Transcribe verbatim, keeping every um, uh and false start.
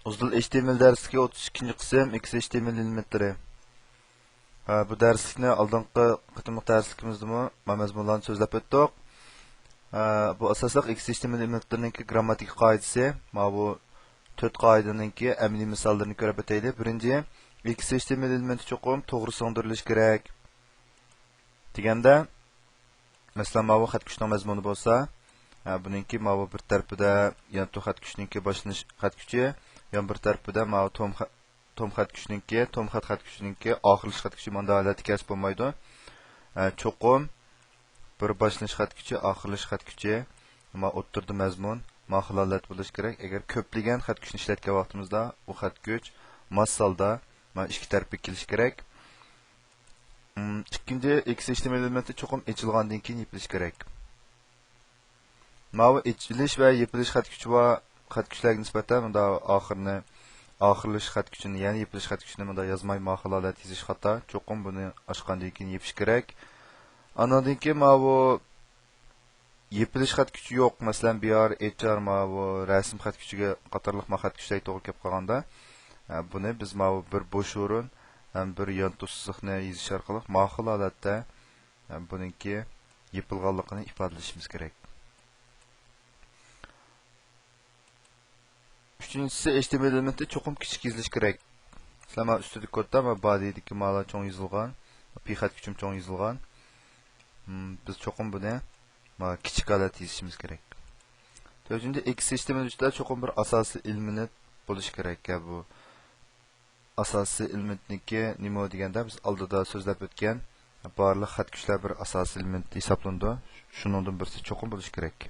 ئۇزدىل ئېچ تى ئېم ئېل دەرسلىكى ئوتتۇز ئىككىنچى قىسىم، ئېكس ئېچ تى ئېم ئېل ئېلېمېنتلىرى. ھە، بۇ دەرسلىكنى ئالدىنقى قېتىملىق دەرسلىكىمىزدىمۇ ما مەزمۇنلارنى سۆزلەپ ئۆتتۇق. ھە، بۇ ئاساسلىق ئېكس ئېچ تى ئېم ئېل ئېلېمېنتلىرىنىڭكى گرامماتىكا قائىدىسى، ما بۇ تۆت قائىدىنىڭكى ئەمەلىي مىساللىرىنى كۆرۈپ ئۆتەيلى. بىرىنچى، ئېكس ئېچ تى ئېم ئېل ئېلېمېنتى چوقۇم توغرا سىڭدۈرۈلۈشى كېرەك. دېگەندە، مەسىلەن، ماۋۇ خەت كۈچىنىڭ مەزمۇنى بولسا، ھە، بۇنىڭكى ماۋۇ بىر تەرىپىدە يانتۇ خەت كۈچىنىڭكى باشلىنىش خەت كۈچى، يان بىر تەرىپىدە ماۋۇ توم خە-، توم خەت كۈچىنىڭكى، توم خەت خەت كۈچىنىڭكى ئاخىرلىشىش خەت كۈچى مانداق ھالەتتە كەلسە بولمايدۇ. ھە، چوقۇم بىر باشلىنىش خەت كۈچى، ئاخىرلىشىش خەت كۈچى، ما ئوتتۇرىدا مەزمۇن، ما خىل ھالەت بولۇشى كېرەك. ئەگەر كۆپلىگەن خەت كۈچنى ئىشلەتكەن ۋاقتىمىزدا، ئۇ خەت كۈچ ماس ھالدا ما ئىككى تەرەپكە كېلىشى كېرەك. ئىم، ئىككىنچى، ئېكس ئېچ تى ئېم ئېل ئېلېمېنتى چوقۇم ئېچىلغاندىن كېيىن يېپىلىشى كېرەك. ماۋۇ ئېچىلىش ۋە يېپىلىش خەت كۈچى بار خەت كۈچلەرگە نىسبەتەن مۇنداق ئاخىرنى، ئاخىرلىشىش خەت كۈچىنى، يەنى يېپىلىش خەت كۈچىنى مۇنداق يازماي، ما خىل ھالەت يېزىش خاتا. چوقۇم بۇنى ئاچقاندىن كېيىن يېپىش كېرەك. ئاندىن كېيىن ماۋۇ يېپىلىش خەت كۈچى يوق، مەسىلەن، بىئار، ئېچ ئار، ماۋۇ رەسىم خەت كۈچىگە قاتارلىق ما خەت كۈچلەرگە توغرا كېلىپ قالغاندا، ھە، بۇنى بىز ماۋۇ بىر بوش ئورۇن ھەم بىر يانتۇ سىزىقنى يېزىش ئارقىلىق ما خىل ھالەتتە، ھە، بۇنىڭكى يېپىلغانلىقىنى ئىپادىلىشىمىز كېرەك. ئۈچىنچىسى، ئېچ تى ئېم ئېل ئېلېمېنتى چوقۇم كىچىك يېزىلىشى كېرەك. سىلەر مانا ئۈستىدىكى كودتا ما بادىدىكى مالا چوڭ يېزىلغان، پى خەت كۈچىمۇ چوڭ يېزىلغان. ھىم، بىز چوقۇم بۇنى ما كىچىك ھالەتتە يېزىشىمىز كېرەك. تۆتىنچى، ئېكس ئېچ تى ئېم ئېل ئۈچتە چوقۇم بىر ئاساسىي ئېلېمېنت بولۇشى كېرەك. يا بۇ ئاساسىي ئېلېمېنتنىڭكى نېمە دېگەندە، بىز ئالدىدا سۆزلەپ ئۆتكەن بارلىق خەت كۈچلەر بىر ئاساسىي ئېلېمېنت ھېسابلىنىدۇ. شۇنىڭدىن بىرسى چوقۇم بولۇشى كېرەك.